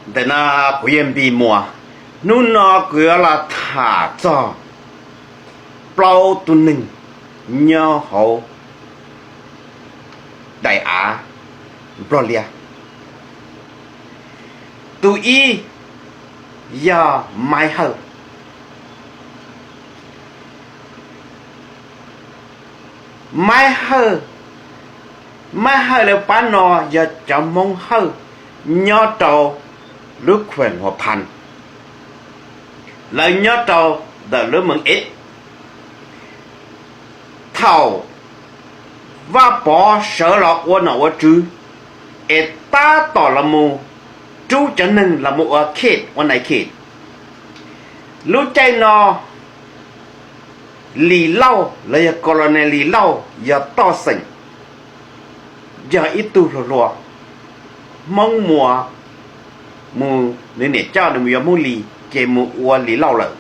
Ntawm no kuv yog Npis Muas. Hnub no kuv yuav los tham txog plaub tug neeg nyob hauv daim av Nplog Liab. Tus ib yog Maiv Hawj. Maiv Hawj, Maiv Hawj lawv pab no yog cov Hmoob Hawj nyob rau lub khueem Huas Phas, lawv nyob rau ntawm lub moos Ev. Thaum Vaj Pov sawv los ua nom ua tswv es tab tom los mus rub cov neeg los mus ua khej ua nais khej, lub caij no Lis Lauj los yog Colonel Lis Lauj yog toj xeem, yog ib tug hluas hluas Hmoob Muas, mus nws niam coj nws mus yuav Hmoob Lis ces mus ua Lis Lauj lawm.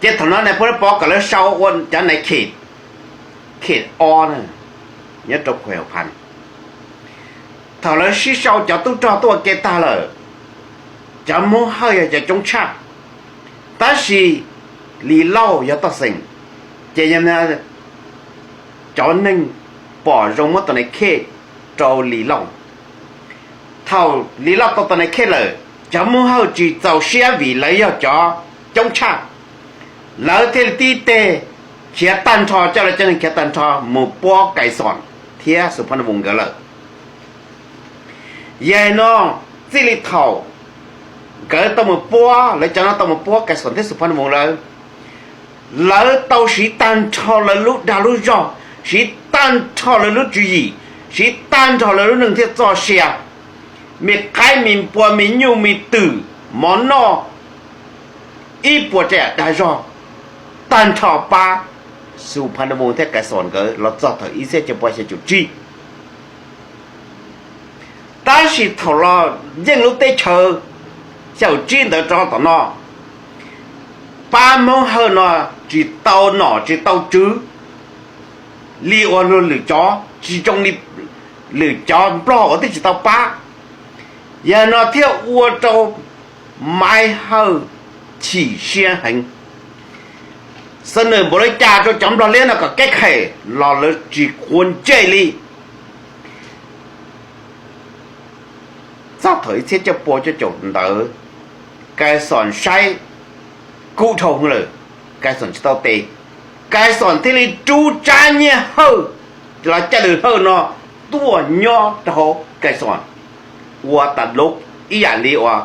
Ces thaum no Nais Phoo Vaj Pov kom lawv sau ua cov nais khej, khej ob na, nyob rau khueem Huas Phas. Thaum lawv sib sau cov tub rog tuaj ua ke tag lawm, cov Hmoob Hawj yog cov coob tshaj, tab sis Lis Lauj yog toj xeem, ces yog cov neeg pom zoo muab tau nais khej rau Lis Lauj. Thaum Lis Lauj tau tau nais khej lawm, cov Hmoob Hawj tsis txaus siab vim lawv yog cov coob tshaj, lawv thiaj li tib teg khiav tag nrho, coj lawv cov neeg khiav tag nrho mus puab Kais Xoos thiab Xus Phas Nus Voos nkawd lawm. Yog li no, txij li thaum nkawd tau mus puab, lawv cov no tau mus puab Kais Xoos thiab Xus Phas Nus Voos lawm, lawv tau siv tag nrho lawv lub dag lub zog, siv tag nrho lawv lub tswv yim, siv tag nrho lawv lub neej thiab txoj sia, me qaib me npua me nyuj me twm mov noj, ib puas tsav yam dag zog, tag nrho pab Xus Phas Nus Voos thiab Kais Xoos nkawd los txog thaum ib txhiab cuaj pua xya caum tsib. Tab sis thaum los yeej lub teb chaws xya caum tsib ntawd rov tom no, pab Hmoob Hawj no tsis tau nom tsis tau tswv li uas luag lwm cov, tsis zoo li lwm cov Nplog uas twb tsis tau pab. Yog no thiaj ua rau Maiv Hawj chim siab heev, xa nws npaum li cas rau cov Nplog Liab no kom keb kheem los lawv tsis quav ntsej li. Txog thaum ib txhiab cuaj pua cuaj caum ntawd, Kais Xoos saib kub dhau hwv lawm, Kais Xoos tsis tau tes, Kais Xoos thiaj li rub Tsab Nyiaj Hawj los Caj Lwm Hawj no tuaj nyob rau hauv Kais Xoos ua tas lub ib yam li uas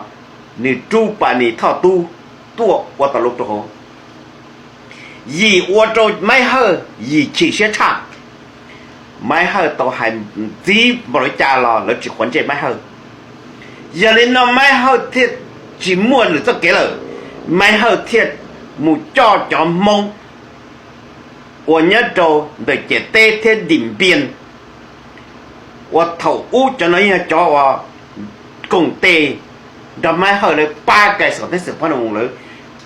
nws rub Pas Nis Thoj Tub tuaj ua tas lub rau hauv. Yim ua rau Maiv Hawj yim chim siab tshaj. Maiv Hawj tau hais ntxiv npaum li cas los lawv tsis quav ntsej Maiv Hawj. Yog li no Maiv Hawj thiaj tsis muaj lwm txoj kev lawm, Maiv Hawj thiaj mus coj cov Hmoob uas nyob rau ntawm Ciam Teb thiab Dim Npias, uas thaum ub cov no yog cov uas koom tes nrog Maiv Hawj lawv pab Kais Xoos thiab Xus Phas Nus Voos lawm.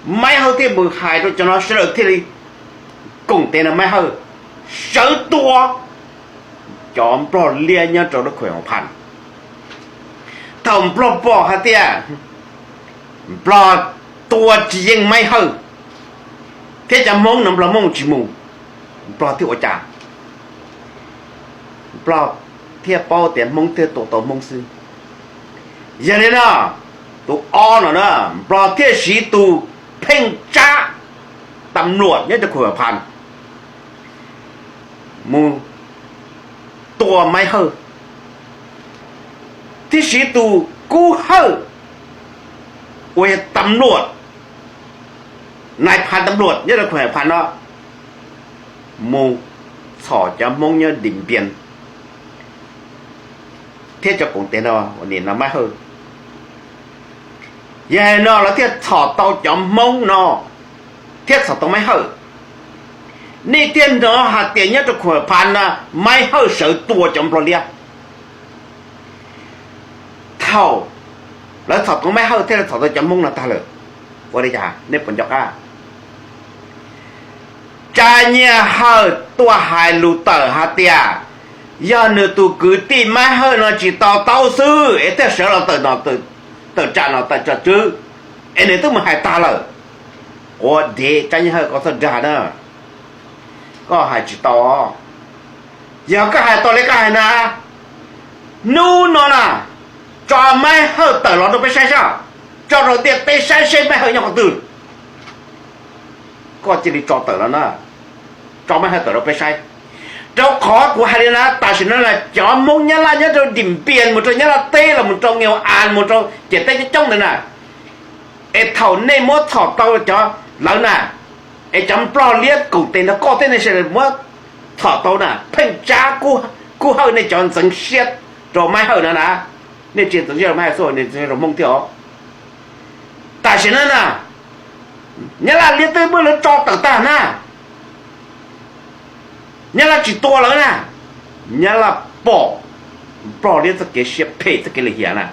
Maiv Hawj thiaj mus hais rau cov no sawv daws thiaj li koom tes nrog Maiv Hawj sawv tua cov Nplog Liab nyob rau lub khuem Huas Phas. Thaum Nplog pom hais tias Nplog tua tsis yeej Maiv Hawj thiab cov Hmoob no Nplog Hmoob tsis mus, Nplog thiaj ua cas? Nplog thiaj paub tias Hmoob thiaj tua tau Hmoob xwb. Yog li no, tus ob no na, Nplog thiaj siv tus Pheej Tsab, tam luam nyob rau khuem Huas Phas, mus tua Maiv Hawj, thiab siv tus Kub Hawj uas yog tam luam, nais phas tam luam nyob rau khuem Huas Phas no, mus txhom cov Hmoob nyob Dim Npias thiab cov koom tes no ua nim no Maiv Hawj. Yog li no lawv thiaj txhom tau cov Hmoob no thiab txhom tau Maiv Hawj. Nej thiaj hnov hais tias nyob rau khuem Huas Phas no Maiv Hawj sawv tua cov Nplog Liab. Thaum lawv txhom tau Maiv Hawj thiab lawv txhom tau cov Hmoob no tag lawm, ua li cas nej puas nco qab? Tsab Nyiaj Hawj tuaj hais lus tawm hais tias yog nws tus kwv tij Maiv Hawj no tsis to taub xwb es thiaj sawv los tawm no tawm tawm tsam nom tawm tsam tswv, es nws twb mus hais tag lawm. Ua dev Tsab Nyiaj Hawj, koj txhob dag na, koj hais tsis tau. Yog koj hais tau li koj hais na, hnub no na, tso Maij Hawj tawm los rau peb saib saib, tso rau ntiaj teb saib seb Maij Hawj nyob qhov twg. Koj cia li tso tawm los na, tso Maij Hawj tawm rau peb saib. Rau qhov kuv hais li na, tam sim no na cov Hmoob Nyab Laj nyob rau Dim Npias mus rau Nyab Laj teb los mus rau Nkeos As mus rau ciam teb coob coob ntawd na, es thaum nej muab txhom tau cov lawv na, es cov Nplog liab koom tes nrog koj thiab nej sawv daws muab txhom tau na, Pheej Tsab, Kub Hawj, nej cov ntxeev siab rau Maij Hawj no na, nej tsis ntxeev siab rau Maij Hawj xwb, nej ntxeev siab rau Hmoob thiab os. Tam sim no na, Nyab Laj liab twb muab lawv tso tawm tag na, Nyab Laj tsis tua lawv na. Nyab Laj pom Nplog liab txoj kev siab phem txoj kev lim hiam na.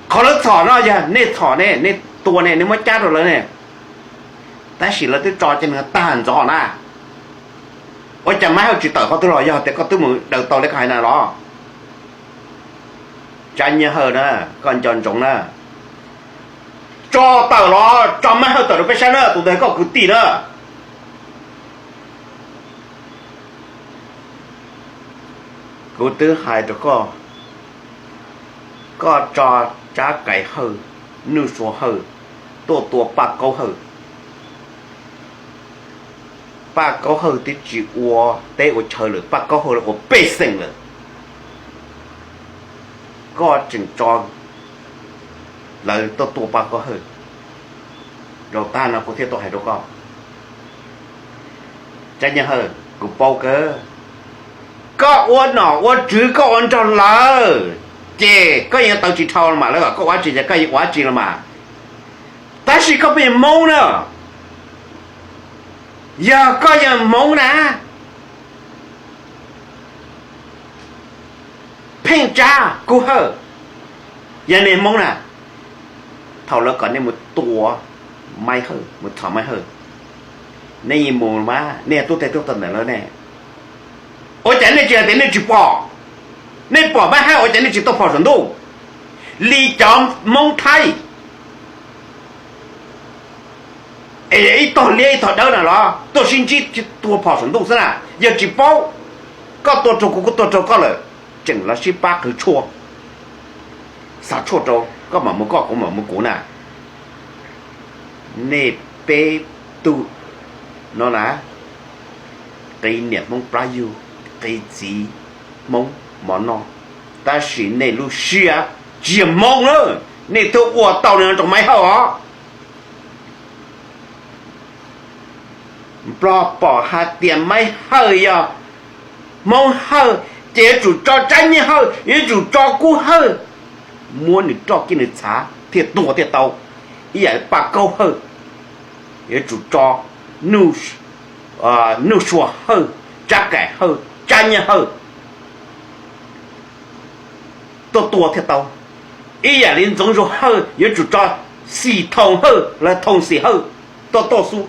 Qhov lawv txhom no yog nej txhom ne, nej tua ne, nej muab cab rau lawv ne, tab sis lawv twb tso cov neeg tag ntxov na. Ua cas Maij Hawj tsis tawm qhov twg los? Yog tias koj twb mus daws tau li koj hais na los? Tsab Nyiaj Hawj na, koj nco ntsoov na, tso tawm los, tso Maij Hawj tawm rau peb saib na, tus ntawd koj kwv tij na. Kuv twb hais rau koj, koj tso Tsab Kaim Hawj, Nuj Sua Hawj tuaj tua Paj Kaub Hawj. Paj Kaub Hawj twb tsis ua teb ua chaw lawm, Paj Kaub Hawj ua pej xeem lawm, koj tseem tso lawv tuaj tua Paj Kaub Hawj. Rau tag no kuv thiaj tuaj hais rau koj, Tsab Nyiaj Hawj, kuv paub kawg, koj ua nom ua tswv koj ua nrog lawv, ces koj yuav tawv tsis dhau mas lawv kom koj ua dab tsi ces koj yuav ua dab tsi los mas. Tab sis koj pheej yog Hmoob na, yog koj yog Hmoob na, Pheej Tsab, Kub Hawj, yog nej Hmoob na, thaum lawv kom nej mus tua Maij Hawj, mus txhom Maij Hawj, nej yeej mus mas nej yog tub teg tub taw ntawm lawv ne. Ua cas nej tsis hais tias nej tsis pom? Nej pom Maij Hawj ua cas nej tsis tua phom saum ntuj li cov Hmoob Thaib? Es ib tog liab ib tog dawb na los tuaj sib ntsib tua phom saum ntuj xwb na. Yog tsis paub, koj tua raug kuv, kuv tua raug koj lawm, tseem los sib pab qhwv tshuaj, xa tshuaj rau koj mam mus koj, kuv mam mus kuv na. Nej peb tug no na, qiv niam Hmoob plab yug, qiv txiv Hmoob mov noj, tab sis nej lub siab tsis yog Hmoob na. Nej twb ua tau li no rau Maij Hawj os. Nplog pom hais tias Maij Hawj yog Hmoob Hawj, ces yuav tsum tso Tsab Nyiaj Hawj, yuav tsum tso Kub Hawj, muab nws roj kiag nws txhav thiaj tua thiaj tau. Ib yam li Paj Kaub Hawj, yuav tsum tso Nuj Sua Hawj, Tsab Kaim Hawj, Tsab Nyiaj Hawj tuaj tua thiaj tau. Ib yam li Ntxoov Zuag Hawj yuav tsum tso Xim Thoom Hawj los Thoom Xim Hawj tuaj tua xwb.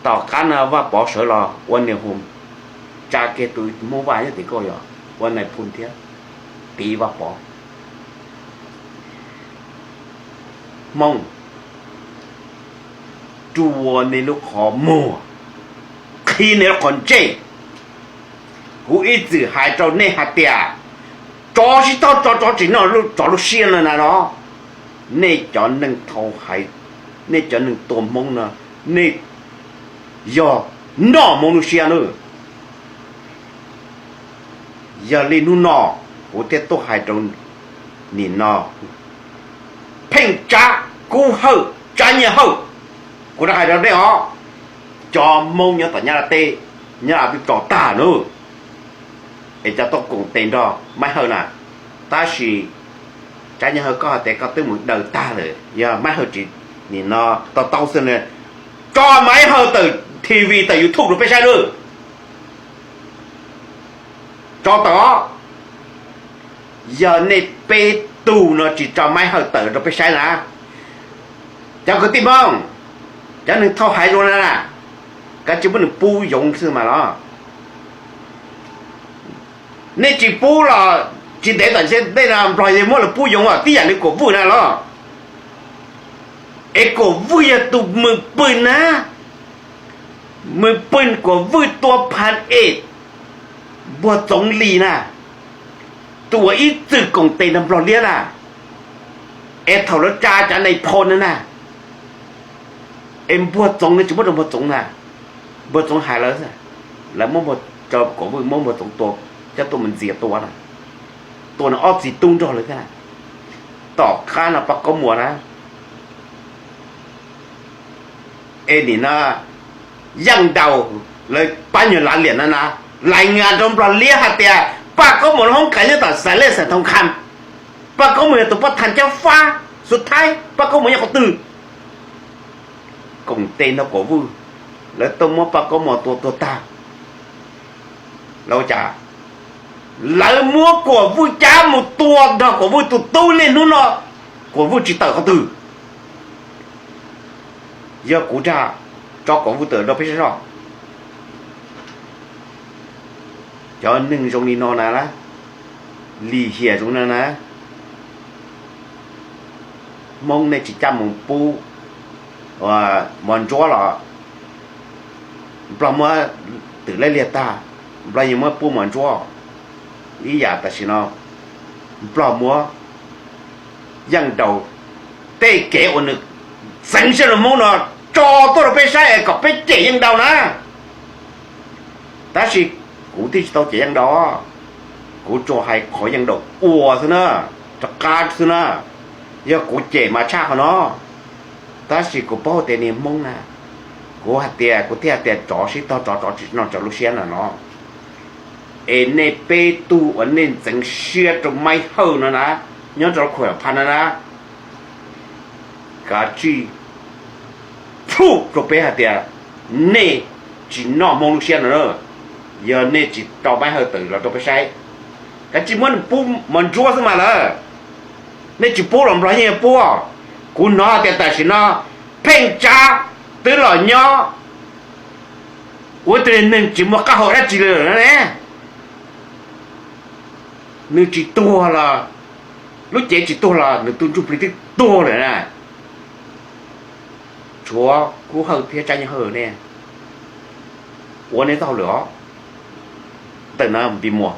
Tom qab no Vaj Pov sawv los ua niam hu, tsa kiag tus Hmoob Vaj nyob tim Nkauj Yos ua nais phoo thiab, tiv Vaj Pov. Hmoob, rua nej lub qhov muag, qhib nej lub qhov ntsej. Kuv ib txwm hais rau nej hais tias, tsov sib tog tsov, tsov tsis noj tsov lub siab no na los. Nej cov neeg thau hais, nej cov neeg tua Hmoob no, nej yog noj Hmoob lub siab na. Yog li hnub no kuv thiaj tuaj hais rau nim no Pheej Tsab, Kub Hawj, Tsab Nyiaj Hawj, kuv rov hais rau nej os, cov Hmoob nyob tom Nyab Laj teb, Nyab Laj twb tso tag na, es cov tuaj koom tes nrog Maij Hawj na. Tab sis Tsab Nyiaj Hawj, koj hais tias koj twb mus daws tag lawm, yog Maij Hawj tsis, nim no tau tau xwb na, tso Maij Hawj tawm T V tawm YouTube rau peb saib lawm. Tso tawm os. Yog nej peb tug no tsis tso Maij Hawj tawm rau peb saib na, cov kwv tij Hmoob, cov neeg thau hais zoo na, kav tsij muab nws pub yoov xwb mas los. Nej tsis pub los Tsis ntev tom ntej no Nplog yeej muab lawv pub yoov tib yam li Kuam Vwj na los. Es Kuam Vwj yog tus mws pwg na, mws pwg Kuam Vwj tua phan es Npuag Txoov Lis na, tus uas ib txwm koom tes nrog Nplog Liab na, es thaum lawv tsa cov nais phoo na na, es Npuag Txoov no tsis muab rau Npuag Txoov na, Npuag Txoov hais lawv, lawv muab Kuam Vwj muab Npuag Txoov tua, coj tuaj mus ntxias tua na, tua nws ob txiv tub nrog lawv thiab na. Tom qab no Paj Kaub Muas na, es nim no Yeej Nraus lawv pab nyuag lav liam no na, lais ngas rau Nplog Liab hais tias Paj Kaub Muas lub hoob kas nyob tom Xais Lej Xeem Thoo Kham, Paj Kaub Muas yog tus poj thas cab fab xub thaib, Paj Kaub Muas nyob qhov twg. Koom tes nrog Kuam Vwj, lawv tuaj muab Paj Kaub Muas tua tuag tag. Lawv ua cas? Lawv muab Kuam Vwj cab mus tua nrog Kuam Vwj tus tub niaj hnub no, Kuam Vwj tsis tawm qhov twg. Yog kuv dag, tso Kuam Vwj tawm rau peb saib soj. Cov neeg zoo li no na, lim hiam zoo no na, Hmoob nej tsis cab mus pub Mos Ntsuab los Nplog muab twm laij liag tag, Nplog yeej muab pub Mos Ntsuab ib yam. Tam sim no Nplog muab Yeej Nraus tej kev uas nws txeev siab rau Hmoob no tso tuaj rau peb saib es kom peb cem Yeej Nraus na. Tab sis kuv thiaj tsis tau cem Yeej Nraus, kuv tsuas hais qhov Yeej Nraus ua xwb na, rov qab xwb na. Yog kuv cem mas tshaj qhov no. Tab sis kuv paub tias niag Hmoob na, kuv hais tias kuv thiaj hais tias tsov sib tog tsov, tsov tsis noj tsov lub siab no no. Es nej peb tug uas nej ntxeev siab rau Maij Hawj no na, nyob rau Khuam Pha no na, kav tsij phuj rau peb hais tias nej tsis noj Hmoob lub siab no na. Yog nej tsis rau Maij Hawj tawm los rau peb saib, kav tsij muab nws pub Mos Ntsuab xwb mas lawm. Nej tsis pub los Nplog yeej pub. Kuv hnov tias tam sim no Pheej Tsab twb los nyob ua ib tug neeg tsis muaj qab hau dab tsi li lawm ne. Nws tsis tuag los, lub cev tsis tuag los nws tus ntsuj plig twb tuag lawm na. Tshuav Kub Hawj thiab Tsab Nyob Hawj ne, ua nej txoj hauj lwm os. Ntawm no Npis Muas.